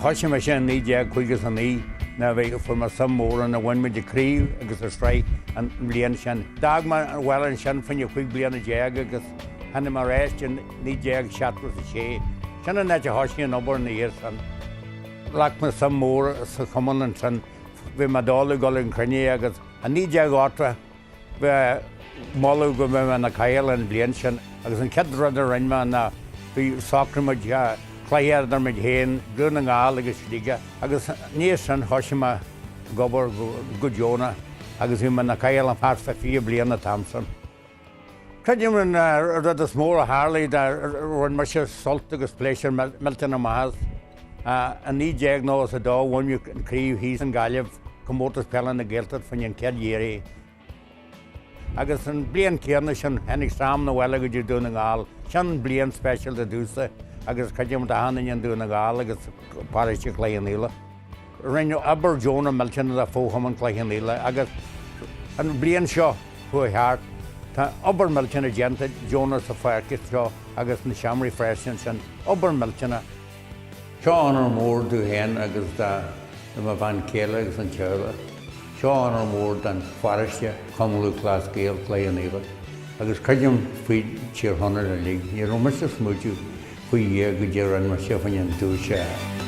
Thoisigh mise i 1959 nuair a bhí, fuair mé suim mhór ann, bhain muid an craobh agus an sraith an bhliain sin. D'fhág mé an bhaile ansin fá choinne 15 bliana agus tháinig mé ar ais i 1976. Sin an áit a thoisigh an obair ina dhiaidh san. Ghlac mé suim mhór sa chumann ansin. Bhí mé dul ag dul ag an cruinniú agus i 1980 bhí moladh go mbeadh mé ina chathaoirleach an bhliain sin agus an chéad rud a rinne mé ná bhí socraigh muid cluiche idir muid féin, Dún na nGall agus Sligeach agus ina dhiaidh sin thoisigh mé ag obair go deonach agus bhí mé ina chathaoirleach thart fá 20 bliain an t-am sin. Creidim an rud is mó a tharlaigh rinne mise sult agus pléisiúr millteanach amach as. I 1992 bhain muid an craobh thíos i nGaillimh, Comórtas Peile na Gaeltachta fá choinne an chéad iarraidh. Agus an bliain céanna sin tháinig Sam 'na bhaile go dtí Dún na nGall. Sin bliain speisialta domhsa agus creidim d'achan duine i nDún na nGall agus paróiste Chloich Cheann Fhaola. Rinneadh obair deonach millteanach do Fho-Chumann Chloich Cheann Fhaola agus an bhliain seo chuaigh thart tá obair millteanach déanta deonach sa pháirc seo agus na seomraí freisin ansin, obair millteanach. Seo onóir mór domh féin agus do mo bhean chéile agus an teaghlach. Seo onóir mór don pharóiste, Cumann Lúthchleas Gael, Cloich Cheann Fhaola agus creidim faoi Tír Chonaill uilig. Ní raibh mise ag smaoitiú faoi Dhia go dtí a rinne mise fá choinne an duais a.